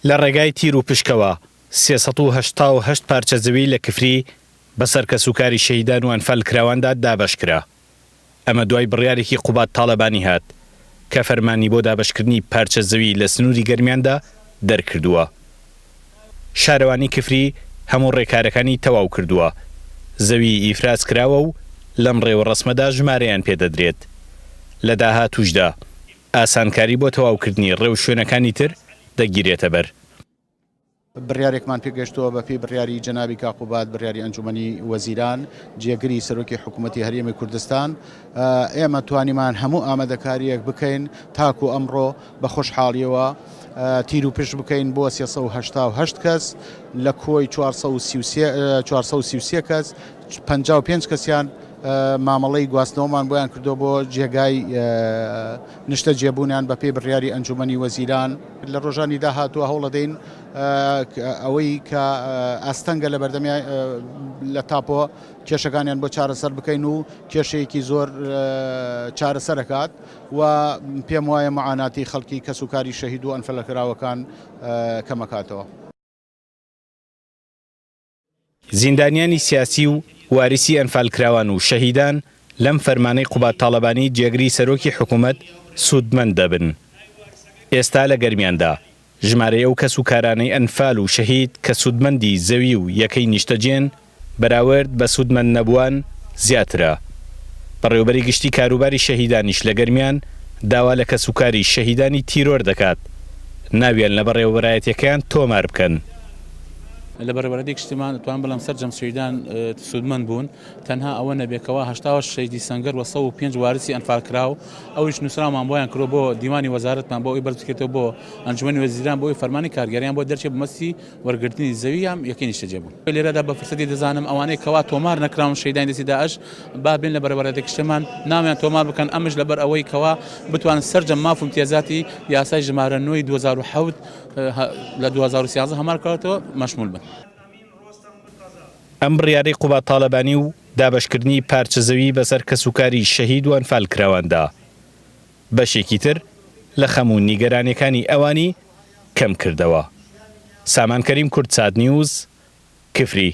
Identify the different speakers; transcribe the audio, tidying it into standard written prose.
Speaker 1: لە ڕێگای تیر و پشکەوە 388 پارچە زەوی لە کفری بەسەر کەسوکاری شەهیدان و ئەنفالکراواندا دابەشکرا. ئەمە دوای بڕیارێکی قوباد تاڵەبانی هات کە فەرمانی بۆ دابەشکردنی پارچە زەوی لە سنووری گەرمیاندا دەرکردووە. شارەوانی کفری هەموو ڕێکارەکانی تەواو کردووە، زەوی ئیفراز کراوە و لەم ڕێوڕەسمەدا ژمارەیان پێدەدرێت. لە داهاتووشدا ئاسانکاری بۆ تەواوکردنی ڕێوشوێنەکانی تر دەگیرێتەبەر.
Speaker 2: بڕیارێکمان پێگەشتووە بە پێی بڕیاری جەنابی کاک قوباد، بڕیاری ئەنجومەنی وەزیران، جێگری سەرۆکی حکوومەتی هەرێمی کوردستان، ئێمە توانیمان هەموو ئامادەکارییەک بکەین تاکو ئەمڕۆ بە خۆشحاڵیەوە تیر و پشت بکەین بۆ 388 کەس لە کۆی 433 کەس 55 کەسیان مامەڵەی گواستنەوەمان بۆیان کردو بۆ جێگای نیشتە جێبوونیان بە پێی بڕیاری ئەنجومەنی وەزیران. لە ڕۆژانی داهاتووە هەوڵەدەین ئەوەی کە ئاستەنگە لە بەردەمی لە تاپۆ کێشەکانیان بۆ چارەسەر بکەین و کێشەیەکی زۆر چارەسەرەکات و پێم وایە معاناتی خەڵکی کەسوکاری شەهید و ئەنفالکراوەکان کەمەکاتەوە.
Speaker 1: زیندانیانی سیاسی و واریسی ئەنفالکراوان و شەهیدان لەم فەرمانەی قوباد تاڵەبانی جێگری سەرۆکی حکومەت سوودمەند دەبن. ئێستا لە گەرمیاندا ژمارەی ئەو کەسوکارانەی ئەنفال و شەهید کە سوودمەندی زەوی و یەکەی نیشتەجێن بەراورد بە سوودمەندنەبووان زیاترە. بەڕێوەبەری گشتی کاروباری شەهیدانیش لە گەرمیان داوا لە کەسوکاری شەهیدانی تیرۆر دەکات ناویان لە بەڕێوەبەرایەتیەکەیان تۆمار بکەن.
Speaker 3: لە بەڕێوەبەرایەتی گشتیمان دەتوانم بڵێم سەرجەم شەهیدان سوودمەند بوون، تەنها ئەوە نەبێت کەوا 88 شەهیدی سەنگەر و 105 وارسی ئەنفالکراو ئەویش نووسراومان بۆیان کردووە بۆ دیوانی وەزارەتمان بۆ ئەوەی بەرز بکرێتەوە بۆ ئەنجومەنی وەزیران بۆ ئەوەی فەرمانی کارگێڕیان بۆ دەرچێت بە مەبەستی وەرگرتنی زەوی یان یەکەی نیشتەجێبوون. لێرەدا بە فرسەتی دەزانم ئەوانەی کەوا تۆمار نەکراون شەهیدانی دەستی داعش با بێن لە بەڕێوەبەرایەتی گشتیمان ناویان تۆمار بکەن ئەمش لەبەر ئەوەی کەوا بتوانن سەرجەم ماف و امتیازاتی یاسای ژمارە نۆی 2007 لە 2013 هەمار کراوەتەوە مەشمول بن.
Speaker 1: ئەم بڕیارەی قوباد تاڵەبانی و دابەشکردنی پارچە زەوی بەسەر کەسوکاری شەهید و ئەنفالکراواندا بەشێکی تر لە خەم و نیگەرانیەکانی ئەوانی کەم کردەوە. سامان کەریم کوردسات نیوز، کفری.